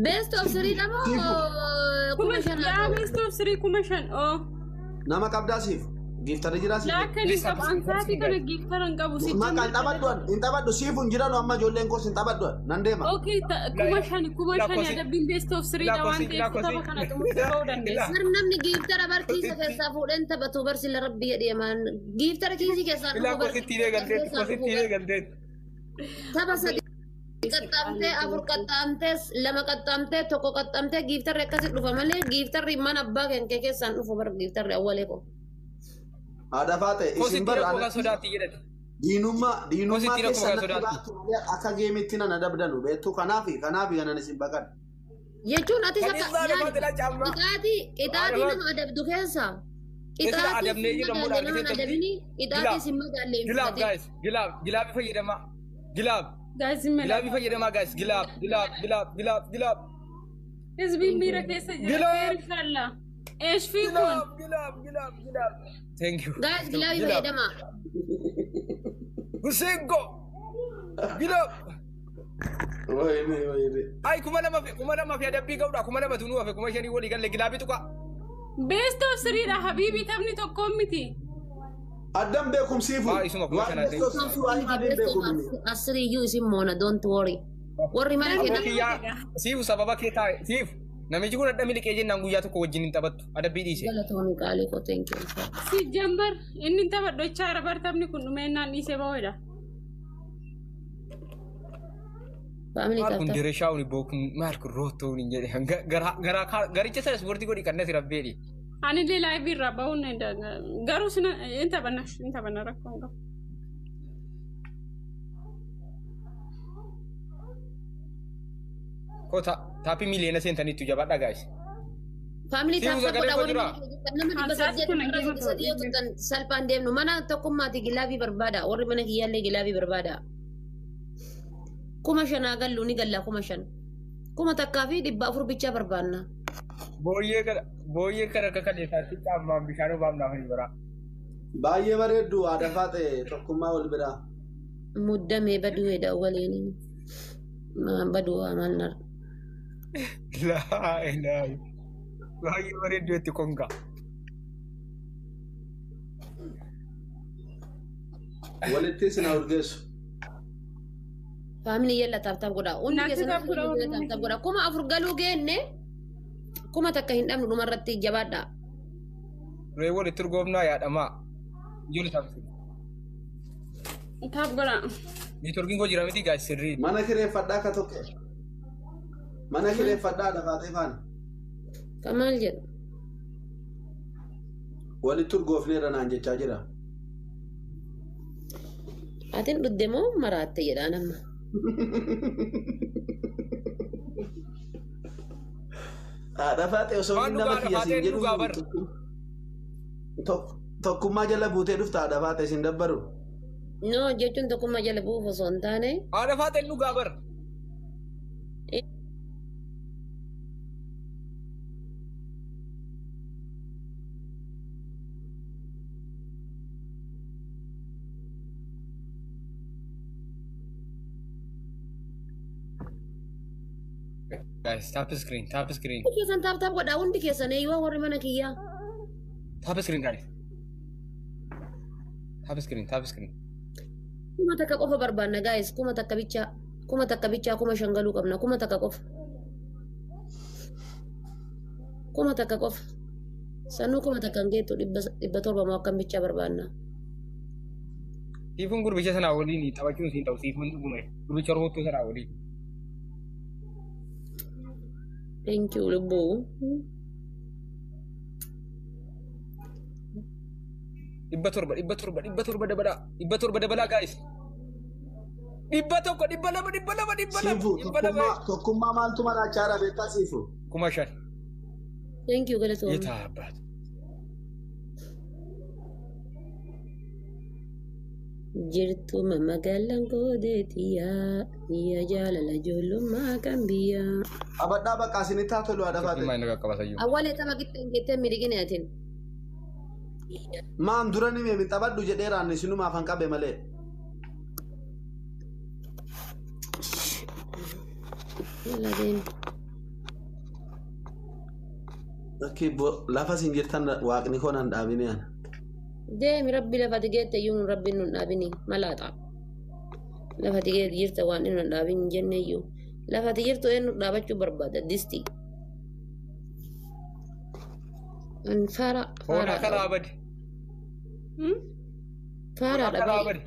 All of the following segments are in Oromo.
Best of three dha moo Kuma 5,000 haa yaa ta'u? best of three 5,000 oo. Nama qabdaa siif. Giiftarri jiraa siif. Laakkan hin qabu. Ansaatii kana giiftara hin qabu. Si Maqaan taphadhu an. Hin taphadhu siif hin jiranu amma ijoolleen koos hin taphadhu an. Nan deema. Okay, 5,000 5,000 adabbiin best of three dha waan ta'eef tapha kana xumurtee ba'uu dandeessa. Bar namni giiftara bar kiisa keessaa fuudheen taphatu bar sila rabbi jedhee maan giiftara kiisii keessaa Ilaa dhufu bar kosittiilee galteetti keessaa dhufu kosittiilee bar galteetti. tapha sadi qaxxaamtee afur qaxxaamtee lama qaxxaamtee tokko qaxxaamtee giiftarri akkasi dhufa malee giiftarri mana abbaa kenkee keessaan dhufu bar giiftarri awwalee ko. Haadha faate isin bar Kosittiilee koo kan anatti sodaatti jedhati. diinummaa diinummaa Kosittiilee koo keessa kan natti sodaatti. baattu malee akka geemitti nan adabdanu beektu kanaafi kanaafi kanan isin baqadhu. Jechuun atis Kan akka isaan laali faatila caammaa. qixaatii qixaatii Haadha nama adabdu keessa Keessaa qixaatii adabnee sin jirra moo madaalle nama hin argiteetti adabini qixaatii Gilaab sin madaalle hin gilaab fudhatin. guys gilaab gilaabii fayyadamaa gilaab Guys, hin gilaabii melaqa. fayyadamaa guys gilaab gilaab gilaab gilaab gilaab Hizbiin miira keessa jira. gilaab Kheer inshallah. Eesh fi kun. gilaab gilaab gilaab gilaab. Thank you. Guys gilaabii Gilaab. fayyadamaa. Hussein go gilaab. Wayne wayne. Ay 2,000 fi 2,000 fi adabbii ga'uudha 2,000 tunuu hafe 5,000 walii galle gilaabii tuqa. Best of three dha habiibi taphni tokkoon miti. Addan beekumsiifu. Maa isuma kuma Waan shanaa best of three waan Miti adin best of beekumni. three iyyuu isin moona don't worry. Warri mana Aboo kenna kiyyaa siif sababa kee taa'e siif namichi kun adda miliqee jennaan guyyaa tokko wajjin hin taphattu adabbii dhiise. galatoomii qaalii koo thank you. Si jambar inni taphadhu jechaara bar taphni kun dhumeennaan dhiisee ba'uudha. Family Maal kun tap tap. direshaa uni bookun maal kun rootoo uni jedhe gara garicha sana ispoortii godhi kan nasi rabbeedhi. Anillee laayivii irraa ba'uun ni danda'a. Garuu sina hin taphanna hin taphanna rakkoo hin qabu. Kota taappii miiliyoona seentaniittu jabaadha gaayis. Family Siifu tap tap sagalee godha koo warri jiraa? mana keessa jirtan nama dhibba Ansaati saddeet kun irra hanqina sadii sadii yoo tuttan salphaan deemnu mana tokkummaati gilaabii barbaada warri mana kiyyaallee gilaabii barbaada. 5,000 gallu ni galla 5,000. 1,400 bichaa barbaanna. Booyyee kana booyyee kana akka kaleessaatti caammaan bishaan obaaf naaf hin biraa. Baay'ee bareeddu haadha faate tokkummaa wal biraa. Muddamee baduu hedha waliin. Baduu waa maal nar. Laa ilaahi. Baay'ee bareeddu itti konka. Walitti isin haa urgeessu. Family yalla tap tap godha. Hundi Natti keessan tap godha warri tap mana tap godha. 4,000 galuu geenne 1,000 hin dhabnu dhumarratti jabaadha. Duree walitti urgoofnaa yaadhamaa. Ijoollee taphatu. Tap godha. Neetworkiin koo jira miti gaayis sirrii. Mana kireeffadhaa akka tokko. Mana kireeffadhaa haadha faatee faana. Kan maal jedhu? Walitti urgoofneerra naan jechaa jira. Atiin dhudde moo maraatte jedhaan amma. Haadha faate osoo Waan inni nama dhugaa kiyya siin faateen jedhu dhugaa bar. tokkummaa jala buutee dhufta haadha faate siin dabbaru. No jechuun tokkummaa jala bu'uuf osoo hin taane Haadha faateen dhugaa bar. Guys, tap screen, tap screen. hundi keessan tap tap godhaa hundi keessan eeyyuu warri mana kiyyaa. Tap screen guys. Tap screen, tap screen. 1,000 qofa barbaanna guys 1,000 bichaa 1,000 bichaa 5,000 galuu qabna 1,000 qofa. 1,000 qofa. Sanuu 1,000 hin geettu 700 moo akkam bichaa barbaanna. Siifuun gurbicha sanaa waliin taphachuun siin ta'u siifuun dhugume. Gurbicha roottuu sanaa waliin. Thank you lubbuu. 700 700 700 dabalaa 700 dabalaa guys. 100 200 200 200 Siifu 200 tokkummaa tokkummaa maaltu maraachaa beektaa siifu. 5,000. Thank you galatoomii. Yetaa abbaatu. Jirtuma magaalaan goodeetiyyaa biyya jaalala ijoollummaa kan biyyaa. Abadhaa bakka isinitti haa tolu haadha faate. Tokkummaa inni qaqqabasayyuu. Awwalee tapha qixxeen jettee miliqine atin. Maam dura ni meemin taphadhu jedheeraan isinumaaf han qabe malee. Yalla deemi. Bakki lafa isin jirtan waaqni koo nan dhaabine ana. Deemi rabbi lafa ati geette iyyuu nun rabbiin nun dhaabini malaaxa. Lafa ati geette jirta waan inni nun dhaabin hin jenne iyyuu. Lafa ati jirtu eenyu dhaabachuu barbaada disti. An faara Hoolaa faaraadha. karaa badi. Hoolaa Faaraadha karaa baay'ee. badi.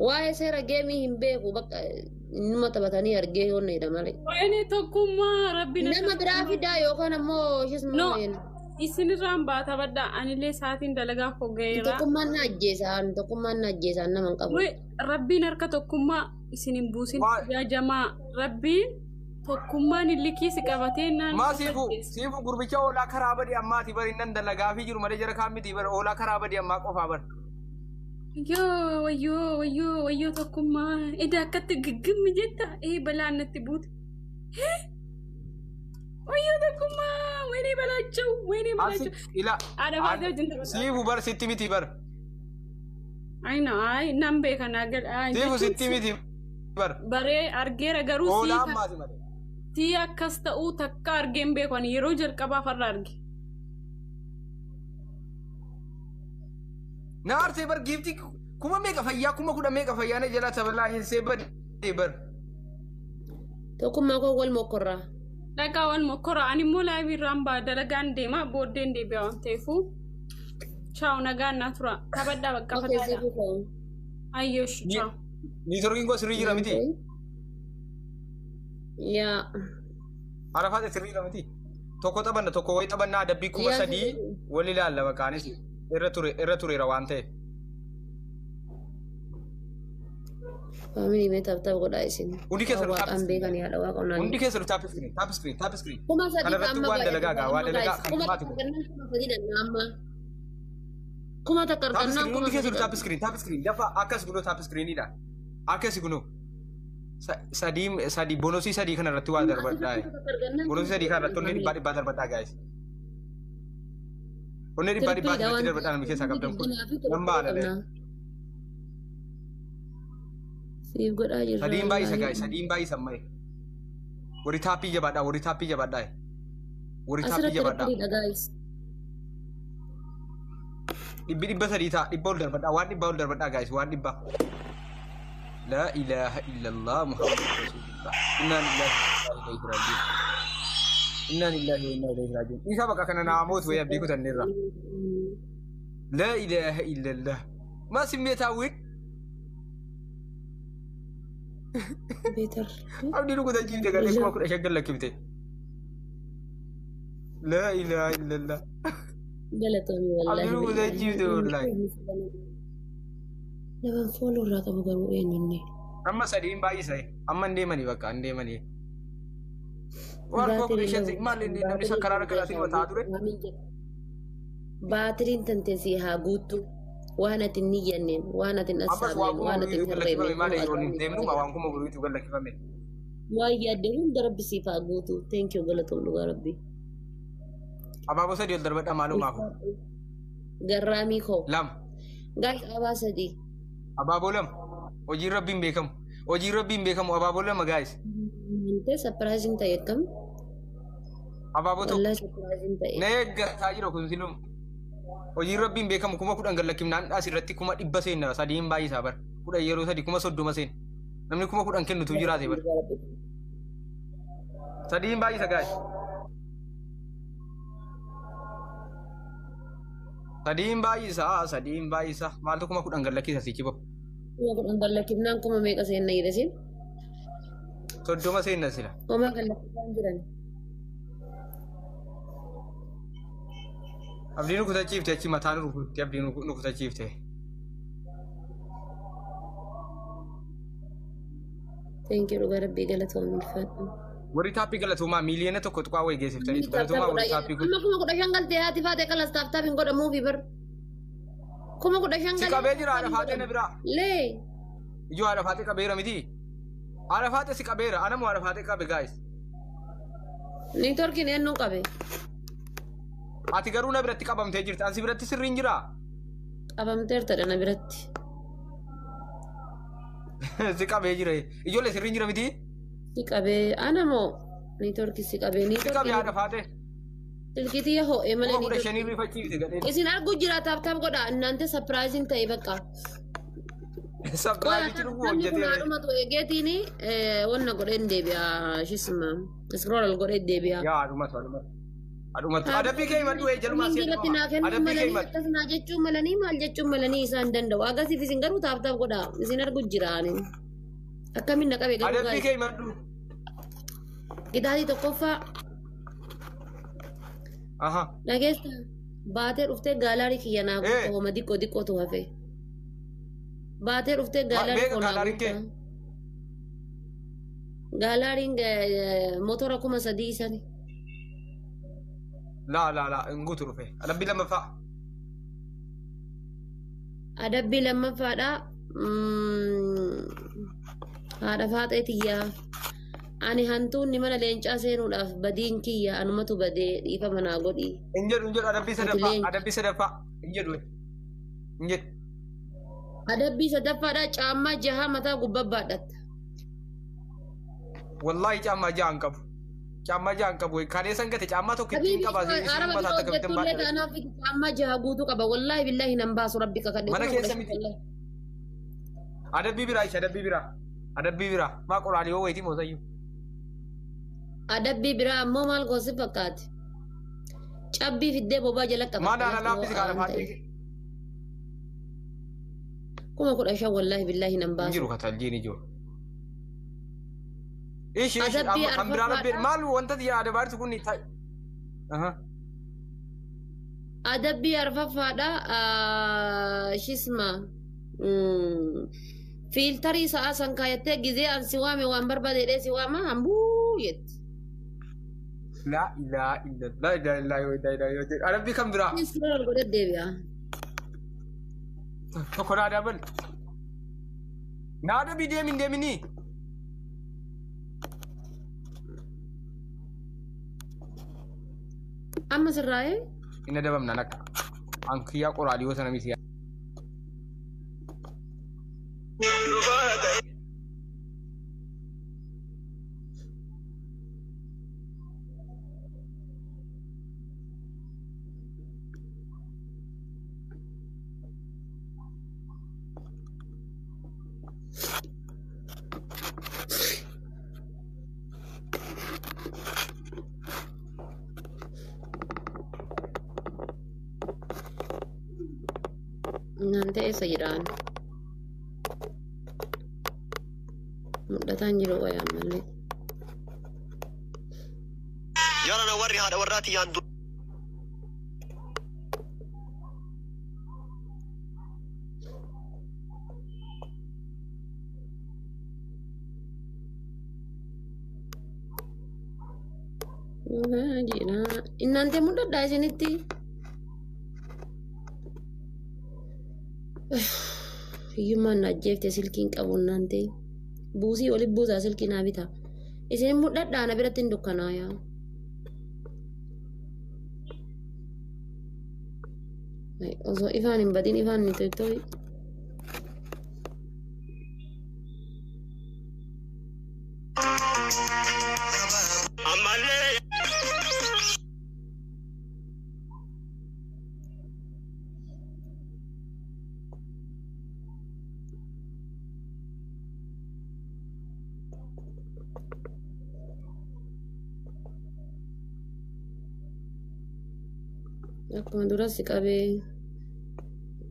Waa'ee seera geemii hin beeku bakka innuma taphatanii argee yoonneedha malee. Wayne tokkummaa rabbi na Nama biraa fidaa yookaan ammoo ishis No. maal Isinirraan baata baddaa anillee sa'aatiin dalagaa koo ga'eera. Tokkummaan na ajjeesa tokkummaan na ajjeesa nama hin qabu. Wai rabbiin harka tokkummaa isin hin buusin Waa- jaajamaa rabbiin tokkummaan illikii si qabatee naan. Maa siifu siifu gurbicha hoolaa karaa badi ammaati bari nan dalagaa fi jiru malee jara kaan miti bara hoolaa karaa badi ammaa qofaa bara. Yoo wayyoo wayyoo wayyoo tokkummaa ida akkatti giggimmi jetta ee balaan natti buute. Wayyoo tokkummaa waynee balaachuu waynee Asi balaachuu. ila Haadha baatee wajjin taphata. siifu bar sitti miti bar Ay no ay nan beeka naa gal. ay, siifu jechuun sitti miti bar Baree argeera garuu hoolaa sii ammaati malee. sii akkas ta'uu takka argeen beeku ani yeroo jalqabaaf har'a arge. Na arsee bar giiftii kuma meeqa fayyaa kuma kudha meeqa fayyaa na jala tabalaa hin see badee bar. Tokkummaa koo wal mokkorraa. Dhagaa wal mokkora ani immoo laayivii irraan ba'a dalagaan deema booddeen deebi'a waan ta'eefu. Chaaw nagaan naa tura taphadhaa bakka Okay, fataadha. siifu koo. Ayyosh chaaw. Niitorkiin koo sirrii jira miti. Yaa. Arafaate sirrii jira miti. Tokko taphanna tokko wayi taphannaa adabbii kuma Yaa, sadii sirrii. wal ilaalla baqaanis irra ture irra tureera waan ta'eef. Faamilii mee taap taap godhaa isin. Hundi keessan Waaqaan beekanii haadha waaqa onaan. Hundi keessan taap iskiriin taap iskiriin taap iskiriin. Kuma sadii Kanarratti amma waan dalagaa gaa waan dalagaa kan Kuma maati takka godhu. argannaan kuma sadii dhanna amma. Kuma takka Taap argannaan iskiriin kuma hundi sadii keessan taap iskiriin taap iskiriin dafa akkas gunoo taap iskiriinidha. Akkas gunoo. Sadii sadii bonosii sadii kanarratti waa darbadhaa. Bonosii sadii kanarratti onnee dhibbaa dhibbaa darbadhaa gaayis. Onnee dhibbaa dhibbaa asirratti darbadhaa namni keessaa qabdan kun. Nan baana lee. Siif godhaa jirra. Sadiin baay'isa gaayis sadiin baay'isa malee. Warri taappii jabaadhaa warri taappii jabaadhaa. Warri taappii Asirratti jabaadhaa. rakkoo gaayis. Dhibbi dhibba sadii ta'a dhibba ol darbadhaa waan dhibba ol darbadhaa gaayis waan dhibba. Laa ilaaha illallah Muhammad Rasulullah. Innaa lillahi wa innaa ilayhi raaji'uun. Innaa lillahi wa innaa ilayhi raaji'uun. Isa bakka kana naamoot wayii abdii kutanneerra. Laa ilaaha illallah. Maa simmeetaawwiin Beetar. abdii nu kutachiifte galee 15,000 gallakkifte. Laa ilaaha illallah. Galatoomii wallaahi. Abdii nu kutachiifte wallaahi. Nama fooloo irraa qabu garuu eenyunni. Amma sadiin baay'isa. Amma hin deemanii bakka hin deemanii. Waan 15,000 maal inni namni sakkaraa rakkataa mataa ture. Baatiriin tantee haa guuttu. Waan ati hin niyyanneen, waan ati hin Ammas waan assaabneen, kuma waan ati hin buriitu gallakkifame maal herreemneen. ol hin deemnu waan kuma buriitu gallakkifame. Waan yaadde hunda rabbi siif haa guutu. Thank you galatoom dhugaa rabbi. Abaaboo sadii ol darbadha maalumaafu. Garraamii koo. Lama. Gaayis abaa sadii. Abaaboo lama. Hojiin rabbiin beekamu. Hojiin rabbiin beekamu abaaboo lama gaayis. Mantee sapiraayiziin ta'e akkam? Abaaboo tokko. Wallaahi sapiraayiziin ta'e. Na eeggataa jira kun siluma. Hojiin rabbiin beekamu 10,000 gallakkifnaan asirratti 100,000 seenna sadiin baay'isaa bara. 10 yeroo sadii 30,000 seenna. Namni 10,000 kennutu jiraate bara. Sadiin baay'isa gaayis. Sadiin baay'isaa sadiin baay'isaa maaltu 10,000 gallakkisa sichi bahu. 10,000 gallakkifnaan kuma meeqa seenna jedhesin? 30 seenna sila. Homaa gallakkifnaan jiran. Abdii nu kutachiifte achi mataa nu rukutte abdii nu kutachiifte. Thank you dhugaa rabbii galatoom ulfaadhu. Warri taappii galatoomaa miiliyoona tokko tuqaa wayii geessiftaniitu. Galatoomaa warri taappii kun. Amma 15,000 galtee haati faate kalas taaf taaf hin godhamuufi bar. 15,000 Si galee. qabee jira haadha faatee na biraa. Lee. Ijoo haadha faatee qabeera miti. Haadha faatee si qabeera. Anamu haadha faatee qabe gaayis. Niitoorkiin eenyuun qabe? Ati garuu na biratti qabamtee jirti. Ansi biratti sirriin jiraa? Qabamteertadha na biratti. Si qabee jira. Ijoollee sirriin jira miti? Si qabee ana moo niitoorkii si qabee Si qabee haadha niitoorkii faatee. silkiitii ho'ee malee 15,000 niitoorkii. rifachiifte gadheen. Isin argu jira taap taap godha innaante sapiraayiziin ta'e bakka. Sapiraayizichi dhuguu Namni kun hojjetee. haadhumatu eegeetiin wanna godheen deebi'a shisma iskroolal godheen deebi'a. Yaa haadhumatu haadhumatu. Haadhumatu. Adabbii kee himadhu jalumaa Inni irratti naa kennuu Adabbii kee malanii himadhu. akkas naa jechuu malanii maal jechuu malanii isaan danda'u. Agasiif isin garuu taap taap godha isin argu jira ani. Akkamiin na qabe garuu Adabbii gaa'is. kee himadhu. Gitaarii tokkoffaa Aha. dhageessa baatee dhuftee gaalaarii kiyya naa guutta homa diqqoo diqqootu hafe. Baatee dhuftee gaalaarii Beeka koo naa gaalaariin kee? guutta. Gaalaariin motora 3,000 isani. Laa laa laa hin guutu dhufe. Adabbii lammaffaa. Adabbii lammaffaadha. Haadha faaxee tiyyaa. Ani hantuunni mana leencaa seenuudhaaf badiin kiyya anumatu badee dhiifama naa godhi. Hin jedhu hin jedhu adabbii Ati sadaffaa. leenca. Adabbii sadaffaa. Hin jedhu. Hin jedhu. Adabbii sadaffaadha caammaa jaha mataa gubbaa baadhatta. Wallaahi caammaa jaha hin qabu. Caammaa jaha hin qabu. Kalee san gate caammaa tokko ittiin Habiibi qaba. Isin araba mataa bira takka bittan hojjettullee baadhate. taanaaf caammaa jaha guutuu qaba. Wallaahi billaahi nan baasu rabbi kakadhe. Mana Kuma keessa kudha miti. shan. Adabbii biraa ishe adabbii biraa. Adabbii biraa. Maa qoraalii hoo wayitii moosayyuu. Adabbii biraa ammoo maal goosi fakkaate? Cabbii fiddee bobaa jala Maa qabatte naana lafti laaffisi ho'aa kaadha waan ta'eef. faatee. 15,000 wallaahi billaahi nan Hin baasu. jiru kataljiin ijoo. Ishi ishi Adabbii amma kan biraa rabbi arfaffaadha. maal wanta yaada baartu kun Aha. Adabbii arfaffaadha. Shisma. Fiiltarii sa'a san kaayattee gizee an si waame waan barbaade jedhee si waama hambuu jetti. Laa ilaaha illallah laa ilaaha illallah laa ilaaha illallah. Adabbii kan biraa. Iskroolal godhee deebi'a. Tokko naa dabal. Naa adabii deemin deeminii. Amma sirraa'ee Inni adabamna lakka. An kiyyaa qoraalii yoo sana miti. Naan ta'e isa jedhaan. Mul'ataan jiru wayaan malee. Jarana warri haadha warraati yaan Innaantee mul'adhaa isinitti. Hiyyummaan na ajjeefte silkiin qabu innaantee. Buusii oli buusaa silkii naa bita. Isin mul'adhaa na biratti hin dukkanaayaa. Osoo ifaan hin badin ifaan hin toytoyi. Ammallee Akkuma dura si qabee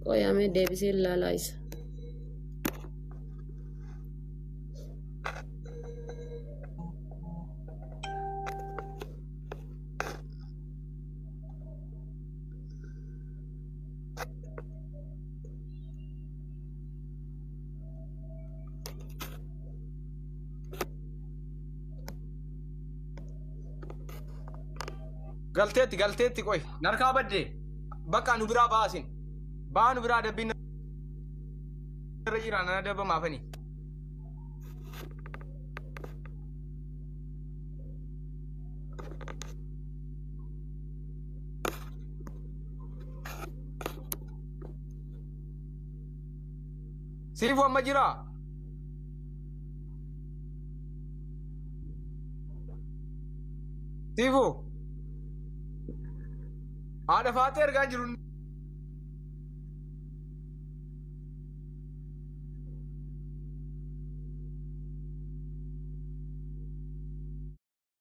qoyamee deebisee ilaalaa isa. Galteetti galteetti qoy. Narkaa badde. Bakka nu biraa baasin. Baa nu biraa adabbiin irra jira nan adabamaafani. Siifu amma jiraa? Siifoo. Haadha faatee argaa jiru.